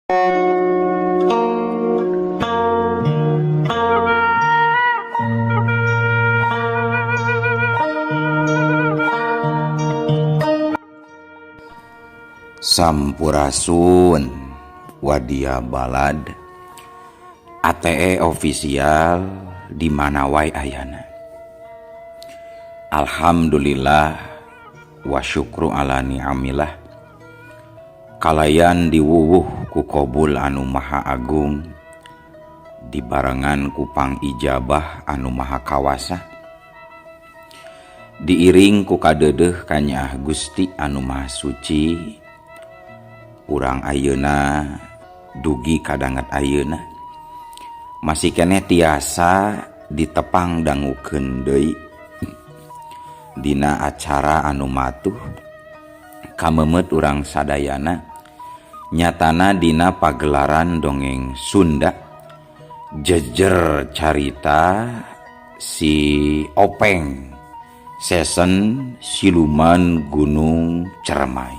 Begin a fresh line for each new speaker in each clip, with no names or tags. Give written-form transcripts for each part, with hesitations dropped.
Sampurasun Wadia Balad ATE official di mana wae ayana. Alhamdulillah wa syukru ala ni'amillah. Kalayan diwuwuh ku kobul anu maha agung, dibarengan ku pangijabah anu maha kawasa, diiring ku kadeudeuh kanyaah Gusti anu maha suci. Urang ayeuna dugi kadanget ayeuna masih keneh tiasa ditepang dangukeun deui dina acara anu matuh kamemet urang sadayana, nyatana dina pagelaran dongeng Sunda jejer carita si Openg season Siluman Gunung Ceremai.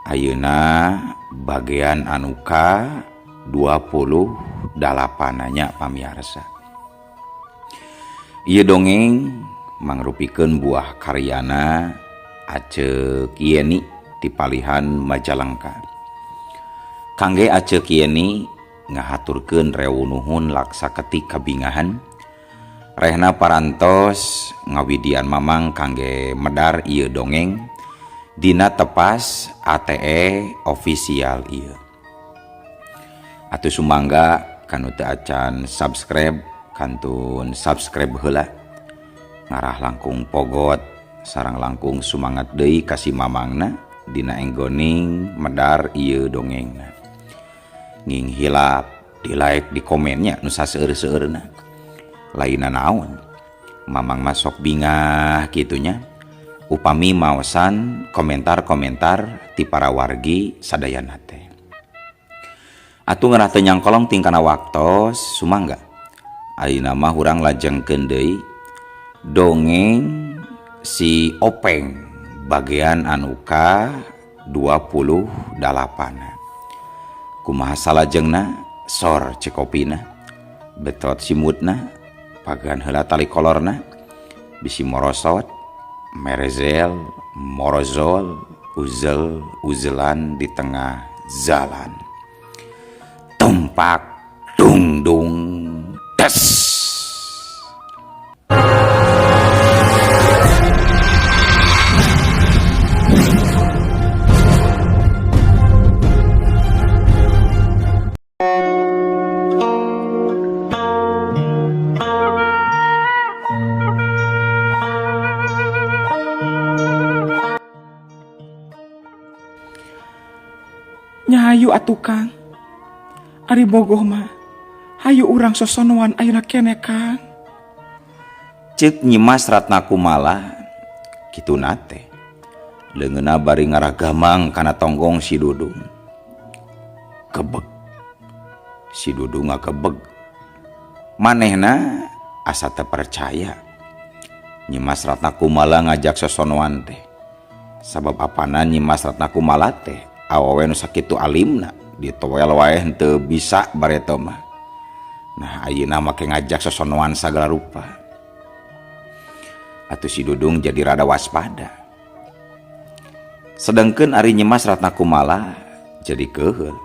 Ayeuna bagian anu ka 28 nya pamiarsa. Ieu dongeng mangrupikeun buah karyana Aceuk Yeni ti palihan Majalengka. Kangge Aceuk Yeni ngahaturkeun rewu nuhun laksa ketik kabingahan rehna parantos ngawidian mamang kangge medar ieu dongeng dina tepas ATE official ieu. Atuh sumangga kanu teu acan subscribe kantun subscribe heula, ngarah langkung pogot sareng langkung sumangat deui ka si mamangna dina enggoning medar ieu dongengna. Nging hilap di like di komennya nu saseueur-seueurna. Lainna naon mamang masok bingah kitunya upami maosan komentar-komentar ti para wargi sadayana teh. Atuh ngarah teu nyangkolong tingkana waktos sumangga. Ayeuna mah urang lajengkeun deui dongeng si Openg bagian anu ka 28. Kumaha salajengna sor cekopina betot simutna pagan heula tali kolorna bisi morosot merezel morozol uzel uzelan di tengah jalan tumpak dung dung des.
Nyahayu atuh Kang. Ari bogoh mah hayu urang sosonoan ayeuna keneh Kang.
Ceuk Nyimas Ratna Kumala kituna teh. Leungeunna bari ngaragamang kana tonggong si Dudung. Kebeg. Si Dudung ngakebeg. Manehna asa teu percaya. Nyimas Ratna Kumala ngajak sosonoan teh. Sabab apana Nyimas Ratna Kumala teh awewe nu sakitu alimna ditoel wae henteu bisa bareto mah. Nah ayeuna make ngajak sosonoan sagala rupa. Atuh si Dudung jadi rada waspada. Sedengkeun ari Nyimas Ratna Kumala jadi keuheul.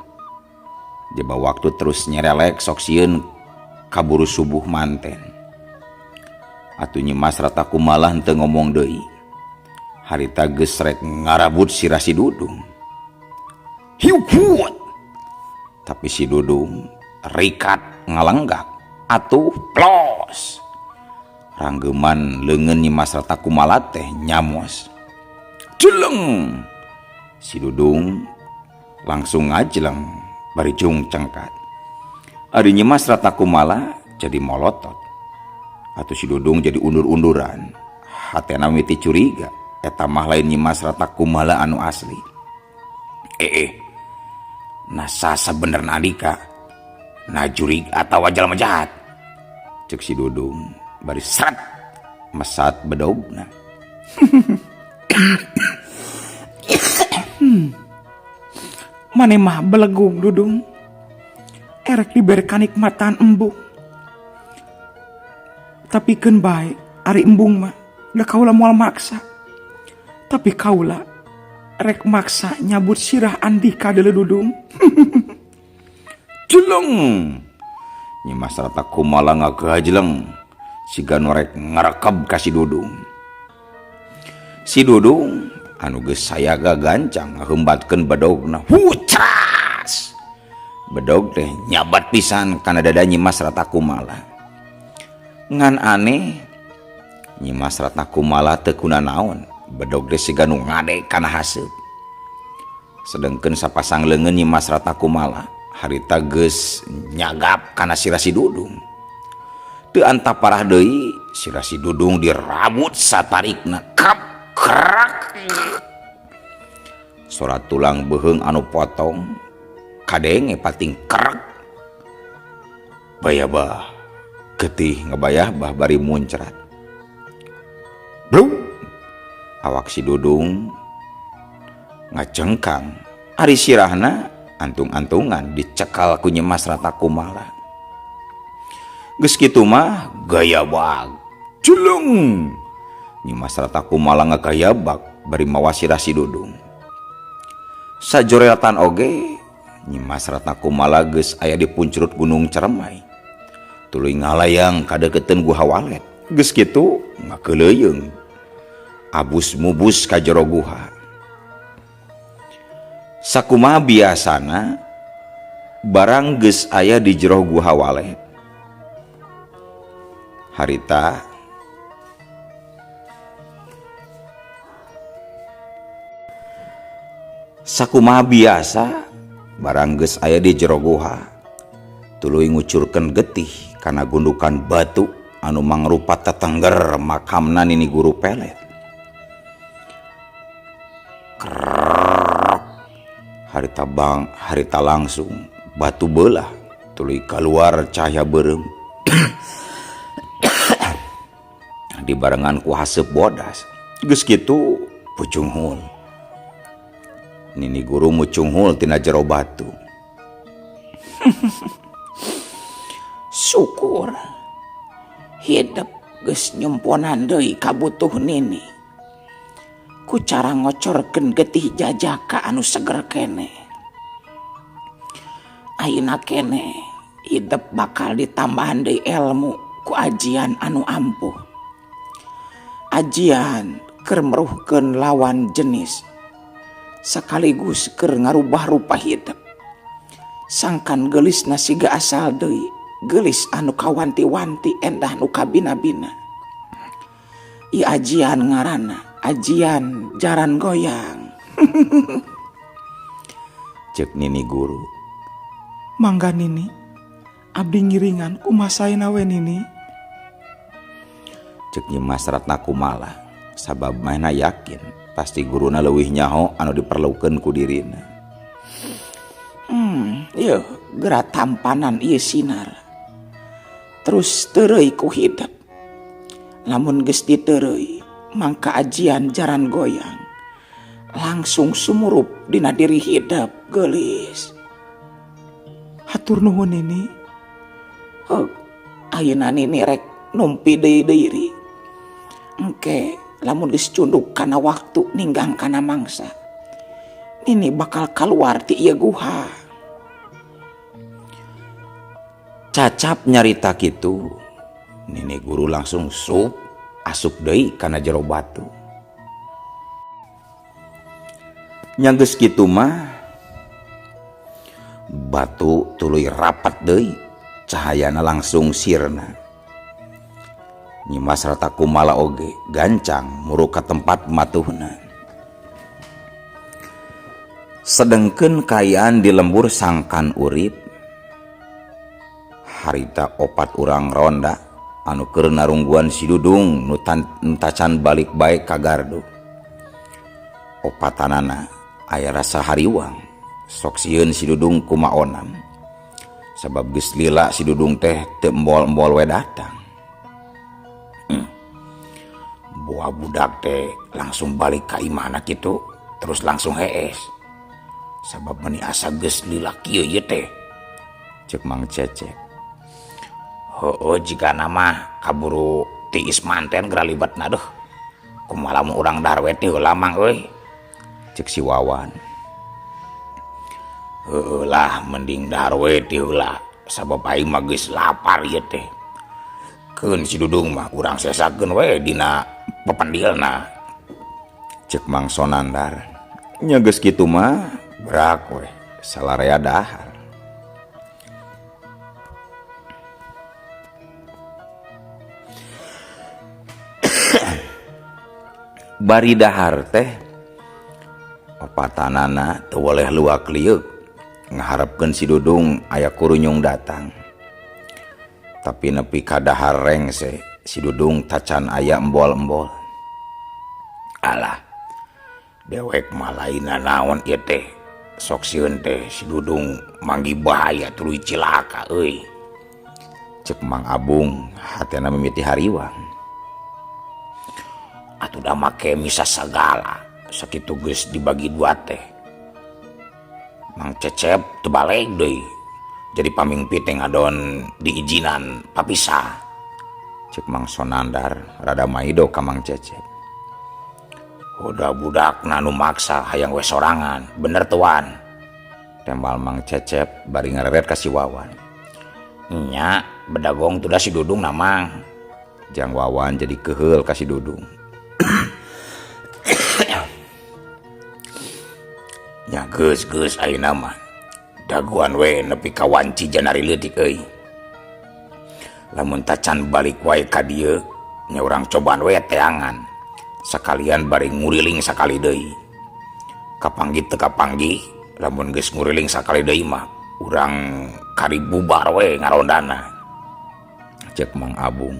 Jeba waktu terus nyerelek sok sieun kaburu subuh manten. Atuh Nyimas Ratna Kumala henteu ngomong deui. Harita geus rek ngarabut sirah si Dudung. Hiukuat. Tapi si Dudung rikat ngalenggak atuh plos. Ranggeman leungeun Nyimas Ratna Kumala teh nyamos. Jeleng. Si Dudung langsung ngajeleng bari jung cengkat. Ari Nyimas Ratna Kumala jadi molotot. Atuh si Dudung jadi undur-unduran. Hatena mimiti curiga eta mah lain Nyimas Ratna Kumala anu asli. Nah sabenerna Andika nah jurig atawa jalma jahat. Ceuk si Dudung bari seret mesat bedogna.
Maneh mah belegug Dudung. Erek dibere kanikmatan embung. Tapi keun bae ari embung mah da kaula moal maksa. Tapi kaula rek maksa nyabut sirah Andika deuleu Dudung.
Jeleng! Nyi Mas Ratna Kumala ngagajleng siga nu rek ngarekeb ka si Dudung. Si Dudung anu geus sayaga gancang ngahembatkeun bedogna. Hucras! Bedog teh nyabat pisan kana dada Nyi Mas Ratna Kumala. Ngan aneh, Nyi Mas Ratna Kumala teu kunanaon, bedog teh siga nu ngade kana haseup. Sedengkeun sapasang leungeun Nyi Mas Ratna Kumala harita geus nyagap kana sirah si Dudung. Teu antap parah deui, sirah si Dudung dirabut satarikna. Krep krak. Sora tulang beuheung anu potong kadenge pating krek. Bayabah getih ngabayah bah bari muncrat. Blung. Awak si Dudung ngacengkang, ari sirahna antung-antungan dicekal ku Nyi Mas Ratna Kumala. Geus kitu mah gayabag. Jeleng. Nyi Mas Ratna Kumala ngagayabag bari mawa sirah si Dudung. Sajoreatan oge Nyi Mas Ratna Kumala geus aya di puncrut Gunung Ceremai. Tuluy ngalayang ka deukeutkeun Guha Walet. Geus kitu ngakeuleuyeung. Abus mubus ka jero guha. Sakumaha biasana barang geus aya di jero Guha Walet. Harita sakumaha biasa barang geus aya di jero guha tuluy ngucurkeun getih kana gundukan batu anu mangrupa tetengger makamna Nini Guru Pelet. Krrrk. Harita bang, harita langsung batu beulah tuluy kaluar cahaya beureum. Dibarengan ku haseup bodas. Geus kitu pucunghul. Nini Guru mucunghul tina jero batu.
Syukur hidep geus nyumponan deui kabutuh Nini. Ku cara ngocorkeun getih jajaka anu seger kene. Ayeuna kene hidep bakal ditambahan deui ilmu ku ajian anu ampuh. Ajian keur meruhkeun lawan jenis sekaligus keur ngarubah rupa hidep. Sangkan geulisna siga asal deui, geulis anu kawanti-wanti endah nu kabina-bina. Ieu ajian ngaranna ajian jaran goyang.
Cek Nini Guru.
Mangga Nini, abdi ngiringan kumasaina we Nini.
Cek Nyi Mas Ratna Kumala, sabab manehna yakin pasti guruna leuwih nyaho anu diperlukeun ku dirina.
Ieu geura tampanan ieu sinar. Terus teureui ku hidep. Lamun geus diteureuy, mangka ajian jaran goyang. Langsung sumurup dina diri hidep geulis. Hatur nuhun Nini. Heug, ayeuna Nini rek numpi deui diri. Engke lamun geus cunduk kana waktu ninggang kana mangsa, Nini bakal kaluar ti ieu guha.
Cacap nyarita kitu, Nini Guru langsung sup asup deui kana jero batu. Nya geus kitu mah batu tuluy rapat deui, cahayana langsung sirna. Nyi Mas Ratna Kumala oge gancang muruk ka tempat matuhna. Sedengkeun kaayaan di lembur sangkan urip, harita opat urang ronda anu keur narungguan si Dudung nu tacan balik bae ka gardu. Opatanana aya rasa hariwang, sok sieun si Dudung kumaonam. Sabab geus lila si Dudung teh teu embol-embol we datang. Buah budak teh langsung balik ka imahna kitu, terus langsung hees. Sabab meni asa geus lila kieu ieu teh. Cek Mang Cecep. Heueuh jigana mah kaburu tiis manten geura libatna deuh. Kumaha lamun urang dahar we teh heula Mang euy. Cek si Wawan. Heueuh lah mending dahar we teh heula sabab aing mah geus lapar ieu teh. Keun si Dudung mah urang sesakeun we dina pependilna. Cek Mang Sonandar. Nya geus kitu mah berak we salarea dahar. Bari dahar teh opatanana teu weleh luak lieuk ngaharepkeun si Dudung aya kurunyung datang. Tapi nepi ka dahar rengse si Dudung tacan aya embol-embol. Alah, dewek mah lainna naon ieu teh. Sok sieun teh si Dudung manggih bahaya tuluy cilaka euy. Cek Mang Abung hatena mimiti hariwang. Atuh da make misa sagala sakitu geus dibagi dua teh. Mang Cecep teu baleg deui. Jadi pamingpi teh ngadon diizinan papisah. Cek Mang Sonandar rada maido ka Mang Cecep. Udah budakna nu maksa hayang we sorangan, bener tuan. Tembal Mang Cecep bari ngareret ka si Wawan. Nya bedagong tuh da si Dudung na Mang. Jang Wawan jadi keheul ka si Dudung. Nya geus-geus ayeuna mah. Daguan we nepi ka wanci janari leutik euy. Lamun tacan balik wae ka dieu, nya urang cobaan we teangan. Sakalian bari nguriling sakali deui. Kapanggih teu kapanggih, lamun geus nguriling sakali deui mah urang kari bubar we ngarondana. Cek Mang Abung.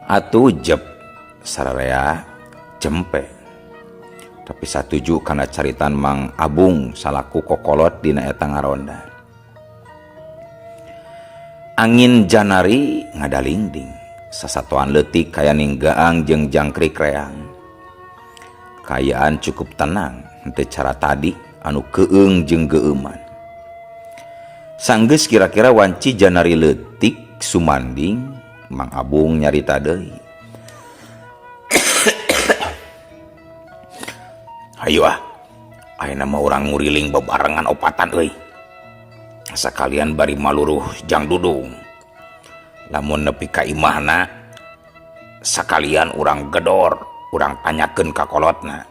Atuh jep sararea cempe. Tapi satuju kana caritan Mang Abung salaku kokolot dina eta ngaronda. Angin janari ngadalingding, sasatoan leutik kaya ninggaang jeung jangkrik reang. Kaayaan cukup tenang, henteu cara tadi anu keung jeung geueuman. Sanggeus kira-kira wanci janari leutik sumanding, Mang Abung nyarita deui. Hayu ah, ayeuna mah urang nguriling bebarengan opatan euy. Sakalian bari maluruh jang Dudung. Lamun nepi ka imahna sakalian urang gedor, urang tanyakeun ka kolotna.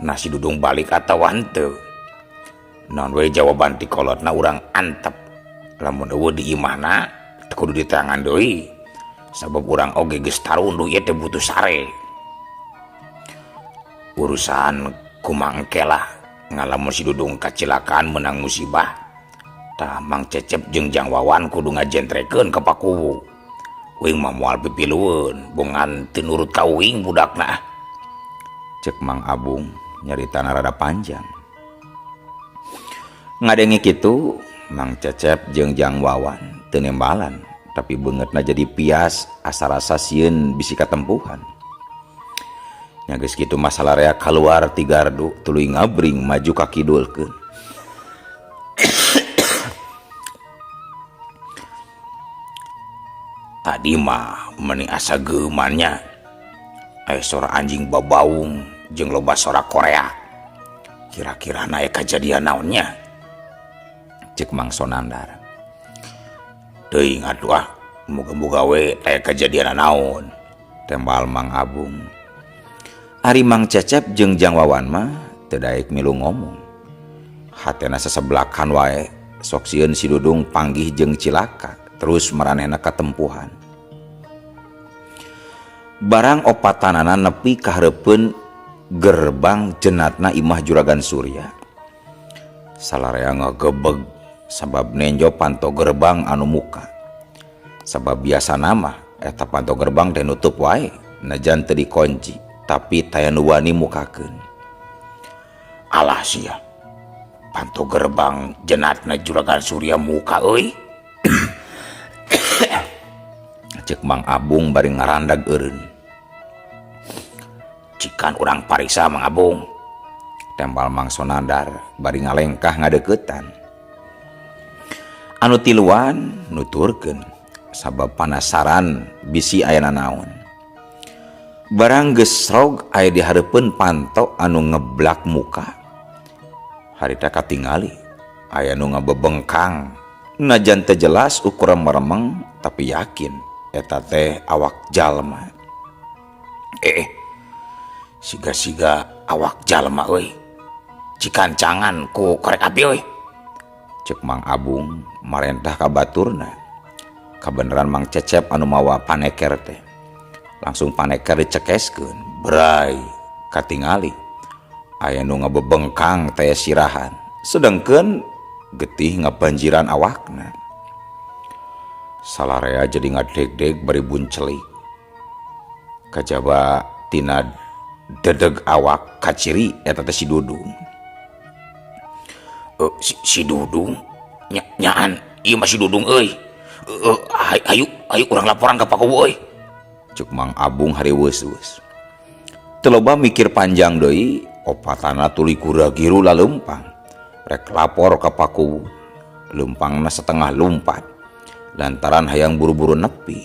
Nah si Dudung balik atawa henteu. Naon we jawaban ti kolotna urang antep. Lamun eueuh di imahna teu kudu diteangan deui. Sabab urang oge geus tarunduh ieu teh butuh sare. Urusan kumangke lah ngalamun si Dudung kacilakaan menang musibah. Tah Mang Cecep jeung Jang Wawan kudu ngajentrekeun ka Pakuwu. Uing mah moal pipilueun, bongan teu nurut ka uing budakna. Cek Mang Abung nyaritana rada panjang. Ngadenge kitu Mang Cecep jeung Jang Wawan teu nembalan, tapi beungeutna jadi pias asa-rasa sieun bisi katempuhan. Nya geus kitu masalah rea kaluar ti gardu tuluy ngabring maju ka kidulkeun. Tadi mah meni asa geumannya. Aya sora anjing babaung jeung loba sora Korea. Kira-kira na aya kajadian naonnya? Cek Mang Sonandar. Teuing atuh ah, muga-muga we taya kajadian naon. Tembal Mang Abung. Ari Mang Cecep jeung Jang Wawan mah teu daek milu ngomong. Hatena sasebelakan wae, sok sieun si Dudung panggih jeung cilaka, terus maranehna katempuhan. Barang opatanana nepi ka hareupeun gerbang jenatna imah Juragan Surya. Salarea ngagebeg sabab nenjo panto gerbang anu muka. Sabab biasana mah eta panto gerbang teh nutup wae, najan teu dikunci, tapi taya nu wani mukakeun. Alah sia. Panto gerbang jenatna Juragan Surya muka euy. Cek Mang Abung bari ngarandag eureun. Cikan urang pariksa Mang Abung. Tembal Mang Sonandar bari ngalengkah ngadeukeutan. Anu tiluan nuturkeun sabab panasaran bisi aya nanaon. Barang geus srog aya di hareupeun panto anu ngeblak muka. Harita katingali aya nu ngabebengkang najan teu jelas ukuran meremeng tapi yakin eta teh awak jalma. Siga-siga awak jalma euy. Cikancangan ku korek api euy. Cek Mang Abung marentah ka baturna. Kabeneran Mang Cecep anu mawa paneker teh. Langsung paneker dicekeskeun, bray katingali aya nu ngabebengkang teh sirahan. Sedengkeun getih ngabanjiran awakna. Salarea jadi ngadeg-deg bari buncelik. Kajaba tina dedeg awak kaciri eta teh si Dudung. Si Dudung nyaan ieu mah si Dudung euy. Ayo ayo urang laporan ka Pak Kuwu euy. Cek Mang Abung hariweus-weus. Teu loba mikir panjang deui, opatana tuluy gura-giru laleumpang. Rek lapor ka Pak Kuwu. Leumpangna setengah lumpat lantaran hayang buru-buru nepi.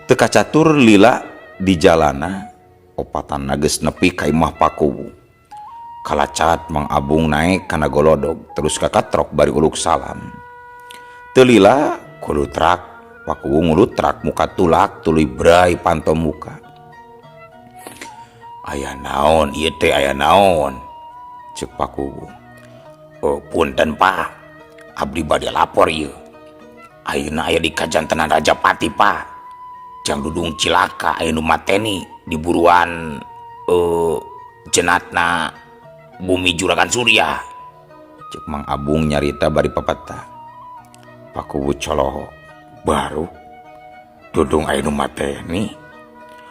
Teu kacatur lila di jalana, opatana geus nepi ka imah Pak Kuwu. Kalacat Mang Abung naek kana golodog terus kakatrok bari uluk salam. Teu lila kulutrak Pak Kuwu ngulutrak muka tulak tuluy bray panto muka. Aya naon ieu teh, aya naon? Cek Pak Kuwu. Oh, punten Pak, abdi bade lapor ieu. Ayeuna aya di kajantenan Rajapati Pak. Jang Dudung cilaka aya nu mateni di buruan jenatna bumi Juragan Surya. Cek Mang Abung nyarita bari papata. Pak Kuwu coloho. Baru Dudung aya nu mateni.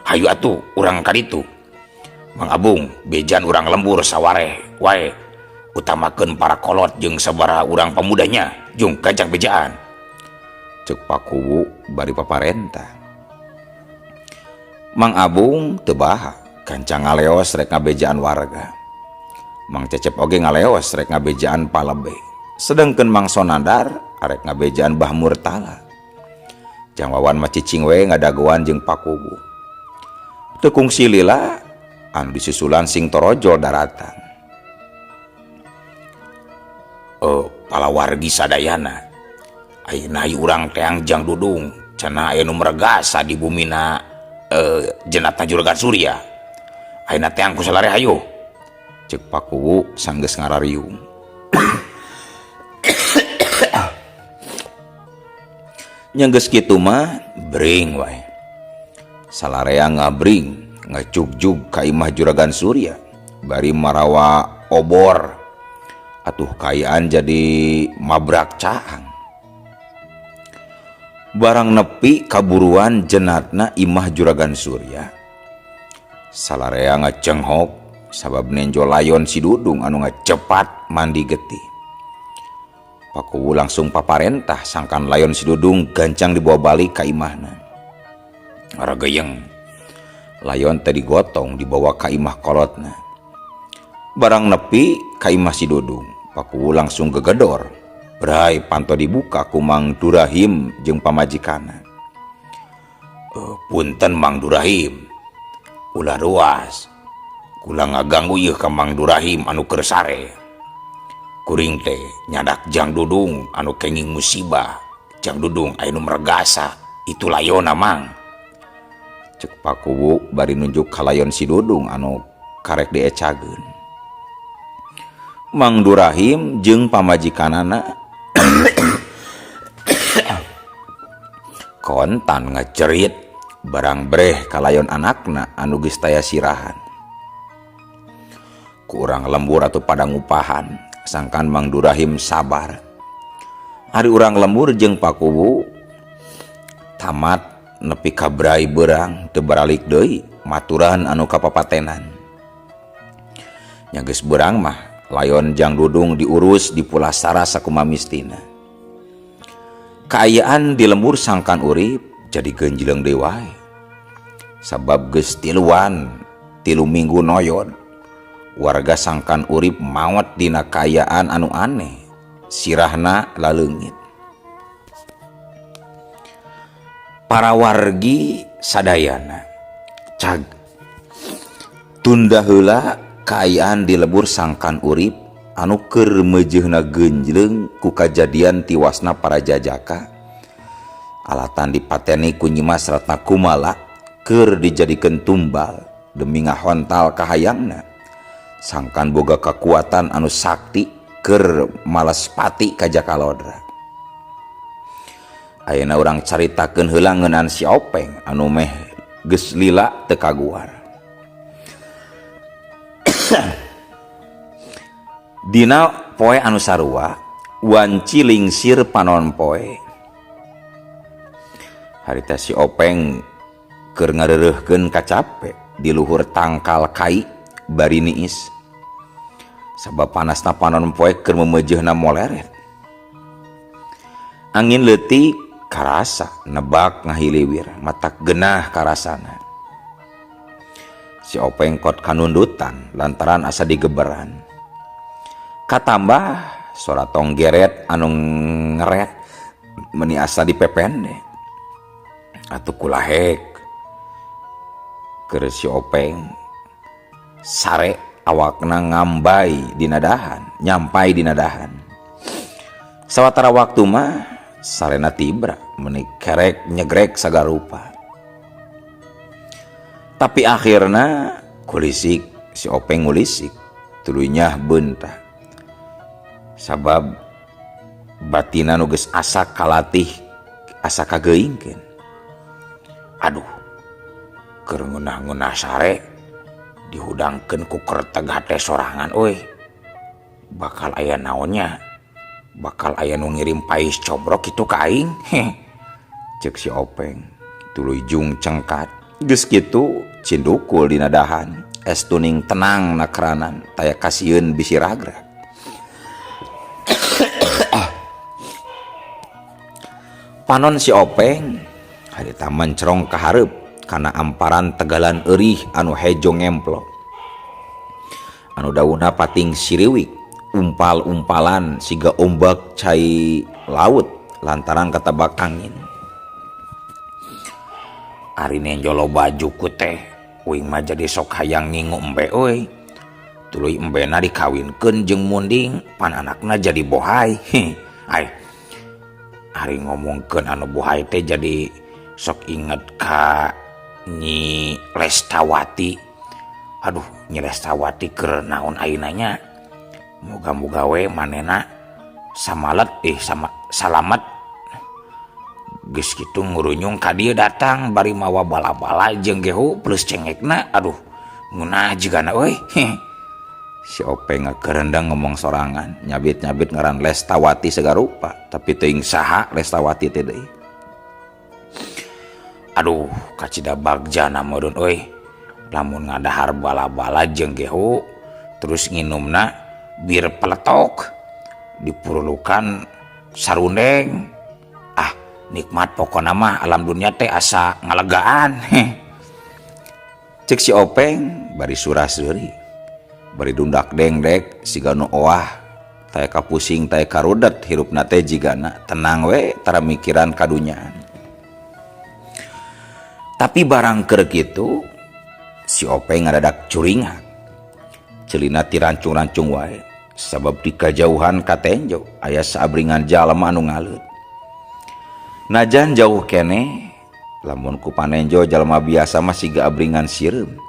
Hayu atuh urang ka ditu. Mang Abung bejan urang lembur sawareh wae. Utamakeun para kolot jeung sabaraha urang pamudanya jung gancang bejaan. Cek Pak Kuwu bari paparenta. Mang Abung teu baha gancang ngaleos rek ngabejaan warga. Mang Cecep oge ngaleos rek ngabejaan palebe. Sedengkeun Mang Sonandar arek ngabejaan Bah Murtala. Jang Wawan mah cicing we ngadagoan jeung Pak Kuwu. Teu kungsi lila anu disusulan sing torojol daratan. Palawargi sadayana. Ayeuna urang teang Jang Dudung cenah aya nu meregasa di bumina jenatna Juragan Surya. Ayeuna teang ku salare hayu. Cek Pak Kuwu sanggeus ngarariung. Nya geus kitu mah bring wae. Salarea ngabring ngajugjug ka imah Juragan Surya bari marawa obor. Atuh kaayaan jadi mabrak caang. Barang nepi kaburuan jenatna imah Juragan Surya. Salarea ngacenghok sabab nenjo layon si Dudung anu ngacepat mandi getih. Pak Kuwu langsung paparentah sangkan layon si Dudung gancang dibawa balik ka imahna. Rageyeng layon teh digotong dibawa ka imah kolotna. Barang nepi ka imah si Dudung, Pak Kuwu langsung gegedor. Bray panto dibuka ku Mang Durahim jeung pamajikanna. Punten Mang Durahim, ulah ruas. Kula ngaganggu ieu ka Mang Durahim anu keur sare. Kuring teh nyadak Jang Dudung anu kenging musibah. Jang Dudung aya nu meregasa, itu layona Mang. Cek Pak Kuwu bari nunjuk ka layon si Dudung anu karek diecageun. Mang Durahim jeung pamajikanana kontan ngacerit barang breh kalayon anakna anu geus taya sirahan. Kurang lembur atau padang upahan sangkan Mang Durahim sabar. Ari urang lembur jeung Pak Kuwu tamat nepi ka brai beurang teu baralik deui maturan anu kapapatenan. Nya geus beurang mah layon Jang Dudung diurus di pulasara sakumaha mistina. Kaayaan di lembur sangkan urip jadi genjleng deui wae. Sabab geus tilu minggu noyon. Warga Sangkan Urip maot dina kaayaan anu aneh, sirahna laleungit. Para wargi sadayana cag tunda heula kaayaan di lebur Sangkan Urip anu keur meujeuhna geunjleung ku kajadian tiwasna para jajaka. Alatan dipateni ku Nyimas Ratna Kumala keur dijadikeun tumbal demi ngahontal kahayangna. Sangkan boga kakuatan anu sakti keur malas pati ka Jakalodra. Ayeuna urang caritakeun heula ngeunaan si Openg anu meh geus lila teu kaguar. Dina poe anu sarua wanci lingsir panon poe. Harita si Openg keur ngareureuhkeun kacape di luhur tangkal kai bari niis. Sabab panasna panon poe keur meumeujeuna moleret. Angin leutik karasa nebak ngahiliwir matak genah karasana. Si Openg kot kanundutan lantaran asa digeberan. Katambah sora tonggeret anu ngeret meni asa dipepende. Atuh kulahek keur si Openg sare awakna ngambai dina dahan, nyampai dina dahan. Sawatara waktu mah sarena tibra meni kerek nyegrek sagarupa. Tapi akhirna kulisik si Openg ngulisik tuluy nyah beunta. Sabab batina nu geus asa kalatih asa kageuingkeun. Aduh, keur ngeunah-ngeunah sare dihudangkeun ku kerteg hate sorangan euy. Bakal aya naonnya? Bakal aya nu ngirim pais cobrok kitu ka aing. Heh. Ceuk si Openg tuluy jung cengkat. Geus kitu cindukul dina dahan, es tuning tenang nakranan, taya kasieun bisi ragrag. Panon si Openg harita mencerong ka hareup kana amparan tegalan eurih anu hejo ngemplok. Anu daunna pating siriwik, umpal-umpalan siga ombak cai laut lantaran katabak angin. Ari nenjo loba juku teh, uing mah jadi sok hayang ngingu embe euy. Tuluy embena dikawinkeun jeung munding, pan anakna jadi bohai. Ai, ari ngomongkeun anu bohai teh jadi sok inget ka Nyi Lestawati. Aduh, Nyi Lestawati keur naon ayeuna nya? Moga-moga we manehna samalet sama salamet. Geus kitu ngurunyung ka dieu datang bari mawa bala-bala jeung gehu plus cengekna. Aduh, ngeunah jigana euy. Si Openg ngakerendang ngomong sorangan, nyabit-nyabit ngaran Lestawati sagarupa, tapi teuing saha Lestawati teh deui. Aduh, kacida bagjana meureun euy. Lamun ngadahar bala-bala jeung gehu terus nginumna bir peletok dipurulukan sarundeng. Ah, nikmat pokona mah alam dunia teh asa ngalegaan. Cek si Openg bari surah-seuri, bari dundak dengdek siga nu oah, taya kapusing taya karudet hirupna teh jigana tenang we tara mikiran kadunyaan. Tapi barang keur kitu si Openg ngadadak curingak. Celina tirancung-rancung wae sabab di kajauhan katenjo aya saabringan jalma anu ngaleut. Najan jauh keneh lamun ku panenjo jalma biasa mah siga abringan sireum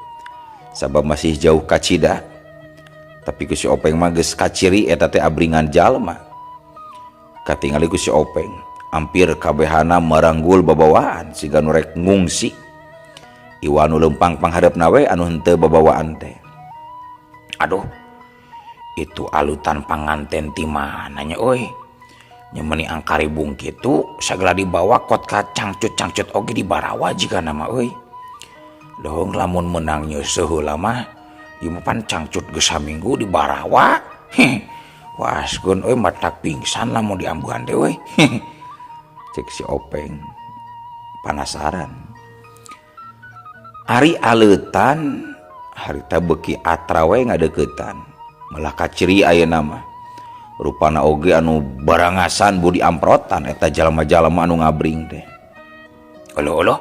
sabab masih jauh kacida. Tapi ku si Openg mah geus kaciri eta teh abringan jalma. Katingali ku si Openg hampir kabehana maranggul babawaan siga nu rek ngungsi. Iwa nu leumpang pangharepna we anu henteu babawaan teh. Aduh, itu alutan panganten ti mana nya euy? Nyemeni angkaribung kitu sagala dibawa kot ka cangcut-cangcut oge dibarawa jigana mah euy. Leuheung lamun meunang nyeuseuh heula mah ieu mah pan cangcut geus saminggu dibarawa. Heh, waskeun euy matak pingsan lamun diambuhan teh euy. Cek si Openg panasaran. Ari aleutan Harita beuki atra we ngadeuketan. Malah kaciri ayeuna mah. Rupana oge anu barangasan budi amprotan eta jalma-jalma anu ngabring teh. Uluh-uluh.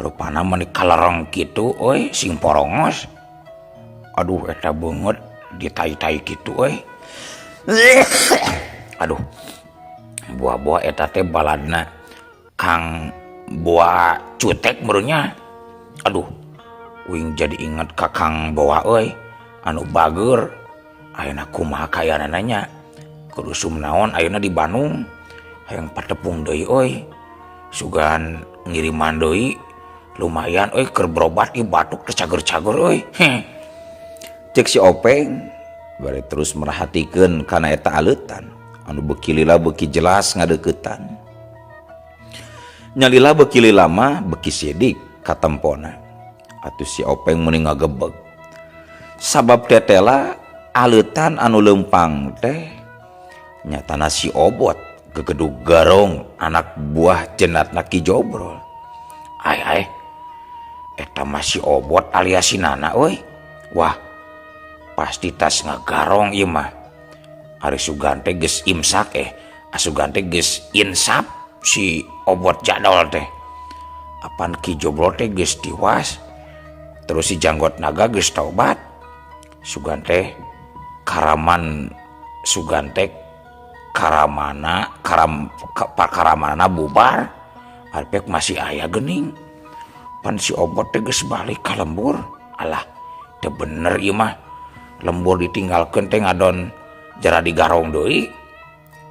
Rupana mah kalereng kitu euy sing porongos. Aduh eta beungeut ditai-tai kitu euy. Aduh. Buah-buah eta teh baladna Kang Boa cutek meureunnya. Aduh. Uing jadi inget ka Kang Boa euy anu bageur. Ayeuna kumaha kayaanana nya? Kudu sum naon ayeuna di Bandung. Hayang patepung deui euy. Sugan ngiriman deui lumayan euy keur berobat ieu batuk teh cager-cager euy. Heh. Cek si Openg bari terus merhatikeun kana eta aleutan anu beuki lila beuki jelas ngadeuketan. Nyalila beuki lila mah beuki sidik katempona. Atuh si Openg meuni ngagebeg. Sabab tetela aleutan anu leumpang teh nyatana si Obot gegedug garong anak buah jenatna Ki Jobrol. Ai ai eta mah si Obot alias si Nana euy. Wah, pasti tas ngagarong ieu mah. Ari sugan teh geus imsak asugan teh geus insap si Obot jadol teh. Apan Ki Jobrol teh geus tiwas. Terus si janggot naga geus taubat. Sugan teh karaman sugan teh karamana karam karamanana bubar. Arpek masih aya geuning. Pan si Obot teh geus balik ka lembur. Alah, teu bener ieu mah. Lembur ditinggalkeun teh ngadon jara digarong deui.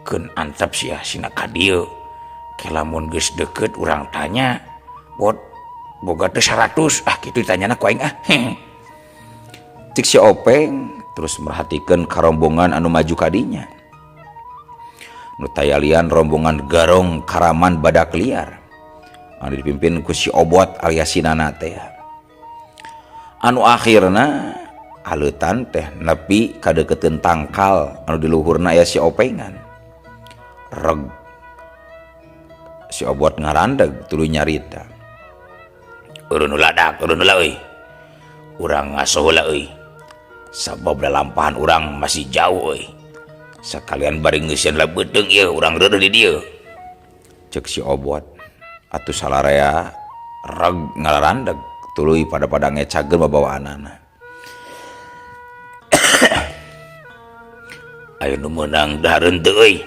Keun antep sia sina ka dieu. Ke lamun geus deukeut urang tanya, "Bot, boga teh 100?" Ah kitu ditanyana ku aing ah. Cik si Openg terus merhatikeun ka rombongan anu maju ka dinya. Nu tayalian rombongan garong karaman badak liar anu dipimpin ku si Obot alias si Nana teh. Anu akhirna aleutan teh nepi ka deukeutkeun tangkal anu di luhurna aya si Opengan. Reg si Obot ngarandeg tuluy nyarita. Eureun heula dak, eureun heula euy. Urang ngaso heula euy. Sabab lalampahan urang masih jauh euy. Sakalian bari ngeusian lah beuteung ieu urang reureuh di dieu. Cek si Obot atuh salarea reg ngalarandeg tuluy pada-pada ngecageun babawaanana. Aya nu meunang dahareun teu euy.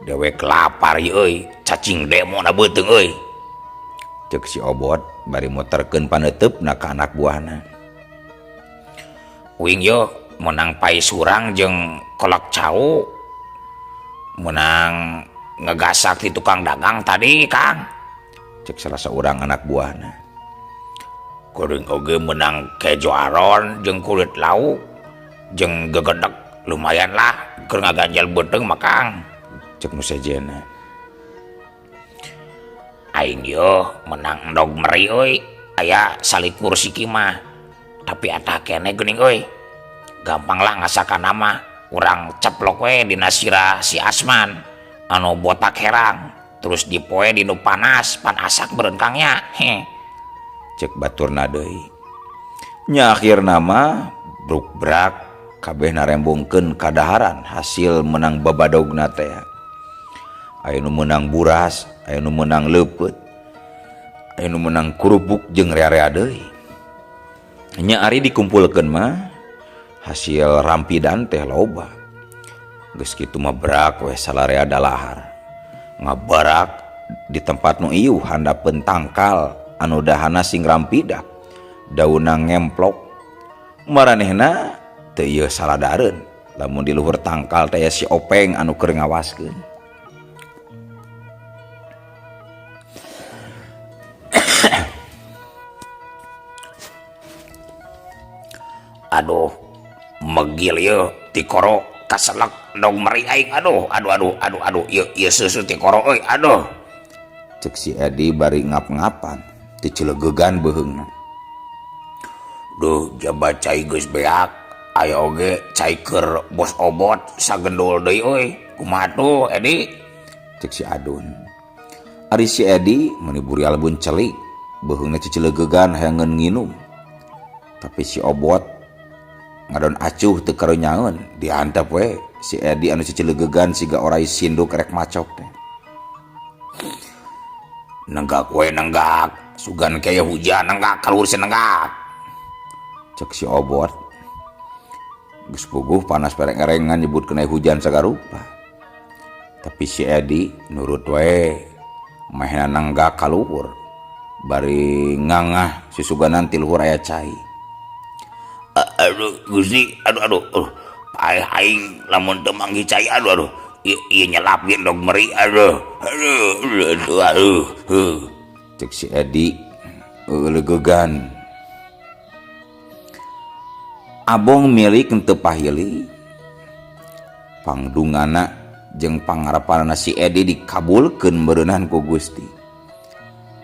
Dewek lapar ieu euy, cacing demo na beuteung euy. Cek si Obot bari muterkeun paneuteup-na ka anak buahna. Uing yo menang pai surang jeung kolak cau. Menang ngegasak di tukang dagang tadi, Kang. Cek salah seorang anak buahna. Kuring oge menang kejo aron jeung kulit lauk jeung gegedeg lumayan lah keur ngaganjal beuteung mah, Kang. Cek nu sejenna. Aing yo menang endog meri euy, aya salikur siki mah. Tapi atah kene geuning euy. Gampang lah ngasakan nama. Urang ceplok we dina sirah si Asman anu botak herang terus dipoe di nu panas pan asak meureun Kang nya. Heh. Cek baturna deui. Nya akhirna mah brukbrak kabeh narembongkeun kadaharan hasil menang babadogna teh. Aya nu meunang buras, aya nu meunang leupeut, aya nu meunang kerupuk jeung rea-rea deui. Nya ari dikumpulkeun mah hasil rampidan teh loba. Geus kitu mah brak we salarea dalahar. Ngabarak di tempat nu iuh handapeun tangkal anu dahana sing rampidak, daunna ngemplok. Maranehna teu ieu saladareun lamun di luhur tangkal teh si Openg anu keur ngawaskeun. Aduh, megil ieu tikoro kaselek dong meri aing. Aduh, aduh, aduh, aduh, aduh, ieu, ieu susu tikoro euy, aduh. Cek si Edi bari ngap-ngapan, teu celegegan beuheungna. Duh, jaba cai geus beak, aya oge cai keur bos Obot sagendul deui euy. Kumaha tuh, Edi? Cek si Adun. Ari si Edi meuni burial bun celik, beuheungna cicelegegan hayangeun nginum. Tapi si Obot ngadon acuh teu karunyaeun diantep we si Edi anu cicelegegan siga orai sinduk rek macok teh. Nenggak we nenggak, sugan kaya hujan nenggak kaluhur si nenggak. Cek si Obot. Geus puguh panas pereng-erengan nyebut kena hujan sagarupa. Tapi si Edi nurut we mahena nenggak kaluhur. Bari ngangah susuganan ti luhur aya cai. Aduh Gusti, aduh aduh, paeh aing lamun teu manggih cai aduh aduh. Ieu nyelap ge endog meri aduh aduh aduh aduh. Cek si Edi leugegan. Abong milik henteu pahili. Pangdungana jeung pangarapanana si Edi dikabulkeun meureunnan ku Gusti.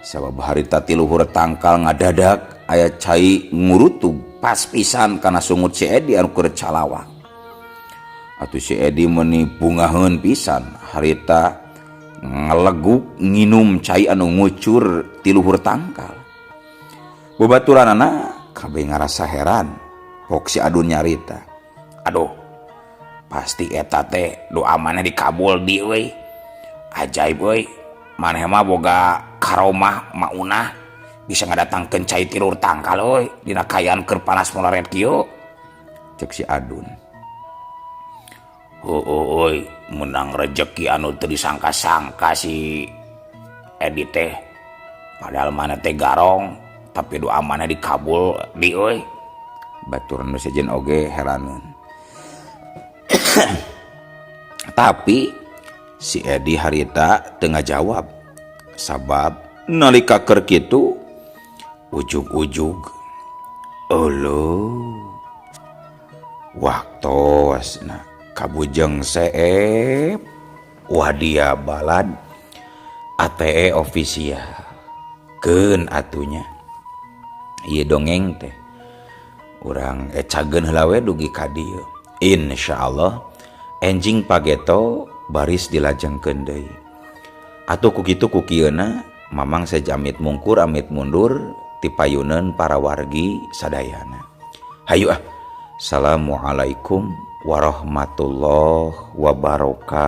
Sabab harita ti luhur tangkal ngadadak aya cai ngurutug pas pisan kana sungut si Edi anu keur calawak. Atuh si Edi meuni bungaheun pisan harita ngaleguk nginum cai anu ngucur ti luhur tangkal. Babaturanana kabeh ngarasa heran. Pok si Adun nyarita. Aduh, pasti eta teh doa maneh dikabul di euy. Ajaib euy, maneh mah boga karomah maunah bisa ngadatangkeun cai ti luhur tangkal euy dina kaayaan keur panas molaret kieu. Cek si Adun. Heueuh euy, menang rejeki anu teu disangka-sangka si Edi teh. Padahal maneh teh garong, tapi doa maneh dikabul di euy. Baturan nu sejen oge heraneun. Tapi si Edi harita teu ngajawab sabab nalika keur kitu ujug-ujug euleuh waktosna kabujeng seep wadia balad ATE official keun atunya ieu dongeng teh urang ecageun heula we dugi ka dieu. Insyaallah enjing pageto baris dilajengkeun deui. Atuh ku kitu ku kieuna mamang sejamit mungkur amit mundur ti payuneun para wargi sadayana. Hayu ah. Assalamualaikum warahmatullahi wabarakatuh.